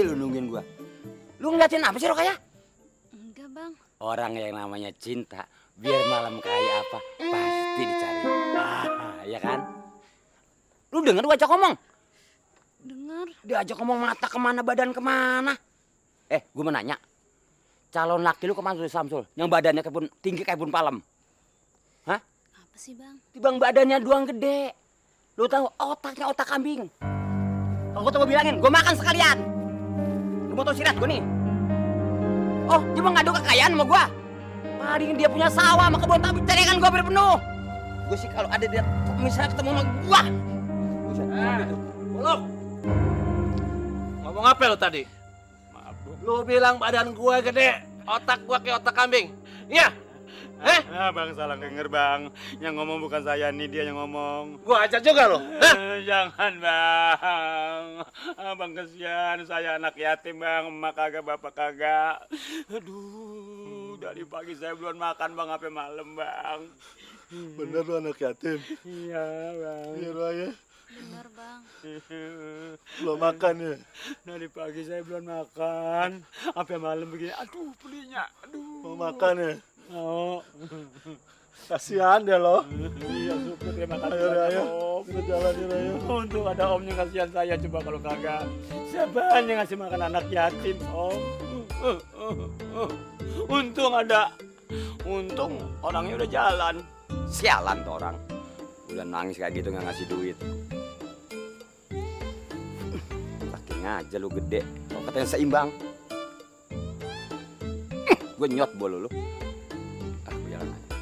aja lu nungguin gua. Lu ngeliatin apa sih Rokaya? Enggak, Bang. Orang yang namanya cinta, biar malam kayak apa, pasti dicari. Ya kan? Lu denger gua ajak ngomong? Dengar. Diajak ngomong mata kemana, badan kemana. Gua mau nanya. Calon laki lu kemana tuh Samsul? Yang badannya tinggi kayak bun palem. Hah? Apa sih, Bang? Tibang badannya doang gede. Lu tahu otaknya otak kambing. Kalau gua tuh bilangin, gua makan sekalian. Lu mau tau sirat gua nih? Oh, dia mau ngadu kekayaan sama gua. Paling dia punya sawah sama kebun tapi celengan gua berpenuh. Gua sih kalau ada dia misalnya ketemu sama gua. Buset, itu. Bolok. Ngomong apa lu tadi? Maaf, Bu. Lu bilang badan gua gede, otak gua kayak otak kambing. Iya? Bang salah denger bang. Yang ngomong bukan saya nih, dia yang ngomong. Gua ajak juga lu. Jangan bang. Bang kesian, saya anak yatim bang. Emak kagak, bapak kagak. Aduh, dari pagi saya belum makan bang, sampai malam bang. Bener lu anak yatim? Iya bang. Iya lu ayah. Benar, Bang. Belum makan ya? Dari pagi saya belum makan, sampai malam begini. Aduh, belinya. Aduh. Mau makan ya? Oh. Kasihan deh lo. Iya, syukur terima kasih. Ayo, banyak, ayo. Om. Kita jalan yuk, ayo. Untung ada om yang kasihan saya, coba kalau kagak. Siapa yang ngasih makan anak yatim, Om? Untung ada. Untung orangnya udah jalan. Sialan tuh orang. Udah nangis kayak gitu nggak ngasih duit. Saking aja lu gede. Kok katanya seimbang. Gue nyot bolu lu. Gue jalan aja.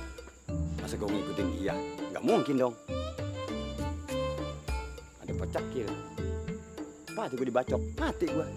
Masa gue ngikutin dia? Nggak mungkin dong. Ada pecakil. Apa tuh gue dibacok? Mati gue.